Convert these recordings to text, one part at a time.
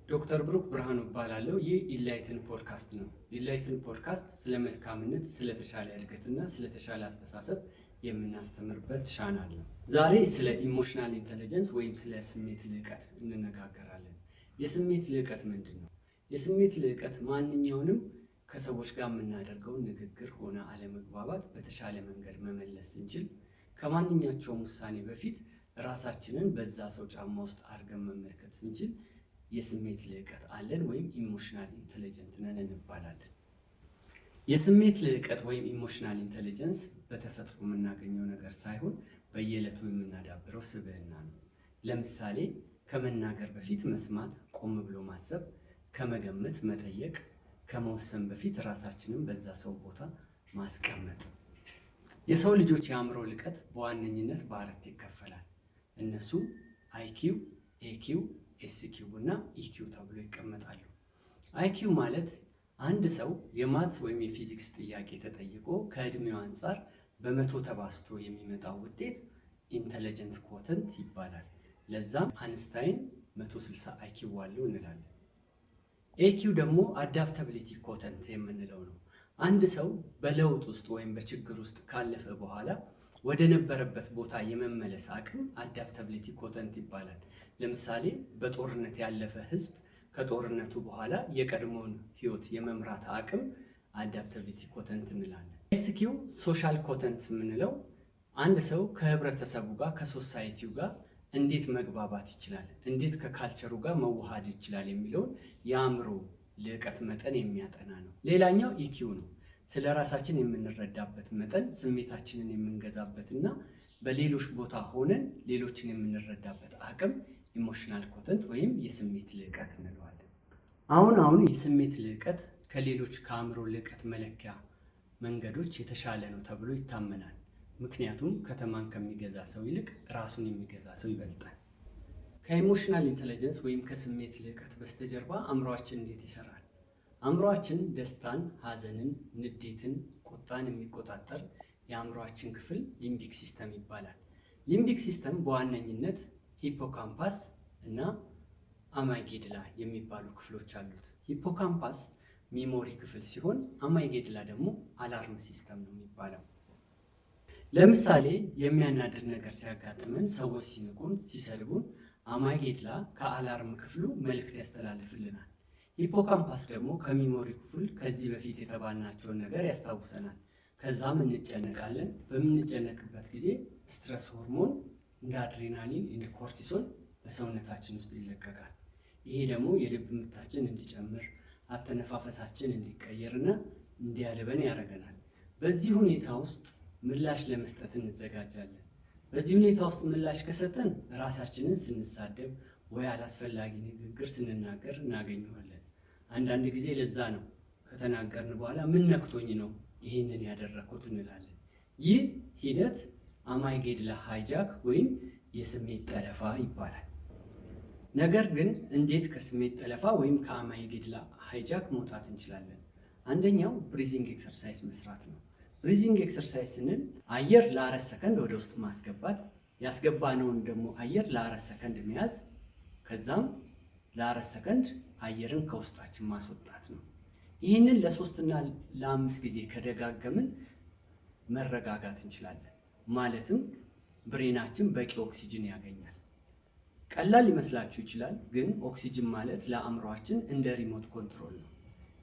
ዶክተር ብሩክ ብርሃኑ እባላለሁ። ይህ Enlighten ፖድካስት ነው። Enlighten ፖድካስት ስለ መልካምነት፣ ስለተሻለ እድገትና ስለተሻለ አስተሳሰብ የምናስተምርበት ቻናል ነው። ዛሬ ስለ emotional intelligence ወይም ስለ ስሜት ልዕቀት እንነጋገራለን። የስሜት ልዕቀት ምንድን ነው? የስሜት ልዕቀት ማንኛውንም ከሰዎች ጋር የምናደርገውን ንግግር ሆነ አለመግባባት በተሻለ መንገድ መመለስ ስንችል፣ ከማንኛቸውም ውሳኔ በፊት ራሳችንን በዛ ሰው ጫማ ውስጥ አድርገን መመልከት ስንችል የስሜት ልዕቀት አለን ወይም emotional intelligent ነን እንባላለን። የስሜት ልዕቀት ወይም emotional intelligence በተፈጥሮ የምናገኘው ነገር ሳይሆን በየዕለቱ የምናዳብረው ስብዕና ነው። ለምሳሌ ከመናገር በፊት መስማት፣ ቆም ብሎ ማሰብ፣ ከመገመት መጠየቅ፣ ከመወሰን በፊት ራሳችንን በዛ ሰው ቦታ ማስቀመጥ። የሰው ልጆች የአእምሮ ልቀት በዋነኝነት በአራት ይከፈላል። እነሱም IQ፣ AQ፣ SQ እና EQ ተብሎ ይቀመጣሉ። IQ ማለት አንድ ሰው የ math ወይም የፊዚክስ ጥያቄ ተጠይቆ ከእድሜው አንጻር በ100 ተባዝቶ የሚመጣው ውጤት intelligent quotient ይባላል። ለዛም አንስታይን 160 IQ አለው እንላለን። AQ ደግሞ adaptability quotient የምንለው ነው። አንድ ሰው በለውጥ ውስጥ ወይም በችግር ውስጥ ካለፈ በኋላ ወደ ነበረበት ቦታ የመመለስ አቅም adaptability quotient ይባላል። ለምሳሌ በጦርነት ያለፈ ህዝብ ከጦርነቱ በኋላ የቀድሞውን ህይወት የመምራት አቅም adaptability quotient እንላለን። SQ social quotient የምንለው አንድ ሰው ከህብረተሰቡ ጋር፣ ከ society ው ጋር እንዴት መግባባት ይችላል፣ እንዴት ከ culture ኡ ጋር መዋሃድ ይችላል የሚለውን የአእምሮ ልዕቀት መጠን የሚያጠና ነው። ሌላኛው EQ ነው። ስለ ራሳችን የምንረዳበት መጠን፣ ስሜታችንን የምንገዛበት እና በሌሎች ቦታ ሆነን ሌሎችን የምንረዳበት አቅም emotional quotient ወይም የስሜት ልዕቀት እንለዋለን። አሁን አሁን የስሜት ልዕቀት ከሌሎች ከአእምሮ ልዕቀት መለኪያ መንገዶች የተሻለ ነው ተብሎ ይታመናል። ምክንያቱም ከተማን ከሚገዛ ሰው ይልቅ ራሱን የሚገዛ ሰው ይበልጣል። ከ emotional intelligence ወይም ከስሜት ልዕቀት በስተጀርባ አእምሯችን እንዴት ይሰራል? አእምሯችን ደስታን፣ ሐዘንን፣ ንዴትን፣ ቁጣን የሚቆጣጠር የአእምሯችን ክፍል limbic system ይባላል። Limbic system በዋነኝነት hippocampus እና amygdala የሚባሉ ክፍሎች አሉት። Hippocampus memory ክፍል ሲሆን amygdala ደግሞ alarm system ነው የሚባለው። ለምሳሌ የሚያናድድ ነገር ሲያጋጥመን፣ ሰዎች ሲንቁን፣ ሲሰድቡን amygdala ከ alarm ክፍሉ መልእክት ያስተላልፍልናል። Hippocampus ደግሞ ከ memory ክፍል ከዚህ በፊት የተባልናቸውን ነገር ያስታውሰናል። ከዛም እንጨነቃለን። በምንጨነቅበት ጊዜ stress hormone እንደ አድሬናሊን፣ እንደ cortisol በሰውነታችን ውስጥ ይለቀቃል። ይሄ ደግሞ የልብ ምታችን እንዲጨምር፣ አተነፋፈሳችን እንዲቀየርና እንዲያልበን ያደርገናል። በዚህ ሁኔታ ውስጥ ምላሽ ለመስጠት እንዘጋጃለን። በዚህ ሁኔታ ውስጥ ምላሽ ከሰጠን ራሳችንን ስንሳደብ ወይ አላስፈላጊ ንግግር ስንናገር እናገኘዋለን። አንዳንድ ጊዜ ለዛ ነው ከተናገርን በኋላ ምን ነክቶኝ ነው ይህንን ያደረግኩት እንላለን። ይህ ሂደት amygdala hijack ወይም የስሜት ጠለፋ ይባላል። ነገር ግን እንዴት ከስሜት ጠለፋ ወይም ከ amygdala hijack መውጣት እንችላለን? አንደኛው breathing exercise መስራት ነው። Breathing exercise ስንል አየር ለ4 ሰከንድ ወደ ውስጥ ማስገባት፣ ያስገባነውን ደግሞ አየር ለ4 ሰከንድ መያዝ፣ ከዛም ለ4 ሰከንድ አየርን ከውስጣችን ማስወጣት ነው። ይህንን ለሶስትና ለአምስት ጊዜ ከደጋገምን መረጋጋት እንችላለን። ማለትም brain ኣችን በቂ ኦክሲጅን ያገኛል። ቀላል ሊመስላችሁ ይችላል፣ ግን ኦክሲጅን ማለት ለአእምሯችን እንደ remote control ነው።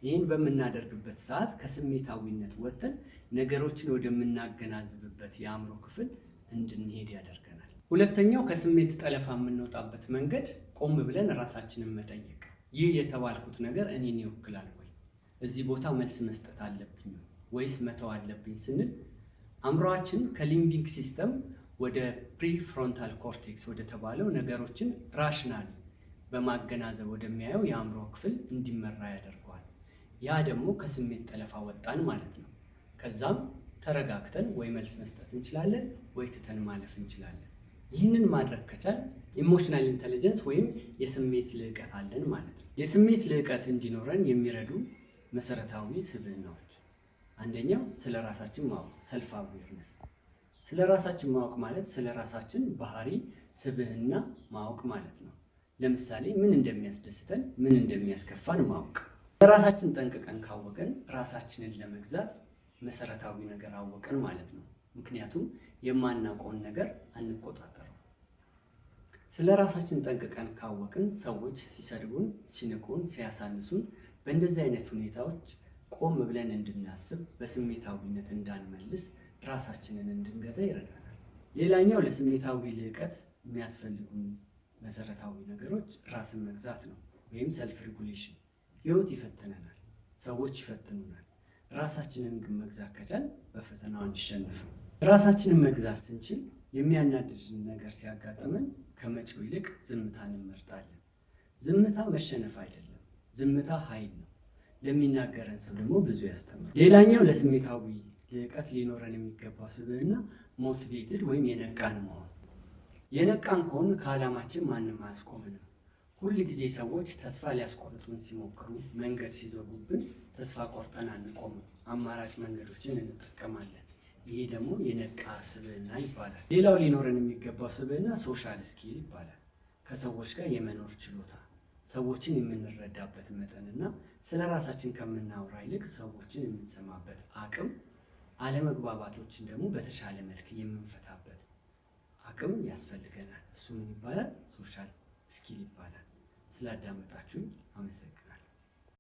ይህን በምናደርግበት ሰዓት ከስሜታዊነት ወጥተን ነገሮችን ወደምናገናዝብበት የአእምሮ ክፍል እንድንሄድ ያደርገናል። ሁለተኛው ከስሜት ጠለፋ የምንወጣበት መንገድ ቆም ብለን ራሳችንን መጠየቅ። ይህ የተባልኩት ነገር እኔን ይወክላል ወይ? እዚህ ቦታ መልስ መስጠት አለብኝ ወይስ መተው አለብኝ ስንል አእምሯችን ከ limbic system ወደ prefrontal cortex ወደ ተባለው ነገሮችን rationally በማገናዘብ ወደሚያየው የአእምሮ ክፍል እንዲመራ ያደርገዋል። ያ ደግሞ ከስሜት ጠለፋ ወጣን ማለት ነው። ከዛም ተረጋግተን ወይ መልስ መስጠት እንችላለን ወይ ትተን ማለፍ እንችላለን። ይህንን ማድረግ ከቻልን emotional intelligence ወይም የስሜት ልዕቀት አለን ማለት ነው። የስሜት ልዕቀት እንዲኖረን የሚረዱ መሰረታዊ ስብዕናዎች፣ አንደኛው ስለ ራሳችን ማወቅ፣ self awareness። ስለ ራሳችን ማወቅ ማለት ስለ ራሳችን ባህሪ፣ ስብዕና ማወቅ ማለት ነው። ለምሳሌ ምን እንደሚያስደስተን፣ ምን እንደሚያስከፋን ማወቅ። ለራሳችን ጠንቅቀን ካወቅን ራሳችንን ለመግዛት መሰረታዊ ነገር አወቅን ማለት ነው። ምክንያቱም የማናውቀውን ነገር አንቆጣጠረው። ስለ ራሳችን ጠንቅቀን ካወቅን ሰዎች ሲሰድቡን፣ ሲንቁን፣ ሲያሳንሱን በእንደዚህ አይነት ሁኔታዎች ቆም ብለን እንድናስብ፣ በስሜታዊነት እንዳንመልስ፣ ራሳችንን እንድንገዛ ይረዳናል። ሌላኛው ለስሜታዊ ልዕቀት የሚያስፈልጉን መሰረታዊ ነገሮች ራስን መግዛት ነው፣ ወይም self regulation። ህይወት ይፈትነናል፣ ሰዎች ይፈትኑናል። ራሳችንን ግን መግዛት ከቻልን በፈተናው አንሸነፍም። ራሳችንን መግዛት ስንችል የሚያናድድን ነገር ሲያጋጥመን ከመጮህ ይልቅ ዝምታን እንመርጣለን። ዝምታ መሸነፍ አይደለም፣ ዝምታ ኃይል ነው። ለሚናገረን ሰው ደግሞ ብዙ ያስተምራል። ሌላኛው ለስሜታዊ ልዕቀት ሊኖረን የሚገባው ስብዕና motivated ወይም የነቃን መሆን። የነቃን ከሆን ከዓላማችን ማንም አያስቆምንም። ሁል ጊዜ ሰዎች ተስፋ ሊያስቆርጡን ሲሞክሩ፣ መንገድ ሲዘጉብን ተስፋ ቆርጠን አንቆምም። አማራጭ መንገዶችን እንጠቀማለን። ይሄ ደግሞ የነቃ ስብዕና ይባላል። ሌላው ሊኖረን የሚገባው ስብዕና social skill ይባላል። ከሰዎች ጋር የመኖር ችሎታ፣ ሰዎችን የምንረዳበት መጠንና ስለ ራሳችን ከምናወራ ይልቅ ሰዎችን የምንሰማበት አቅም፣ አለመግባባቶችን ደግሞ በተሻለ መልክ የምንፈታበት አቅም ያስፈልገናል። እሱ ምን ይባላል? Social skill ይባላል። ስላዳመጣችሁኝ አመሰግናለሁ።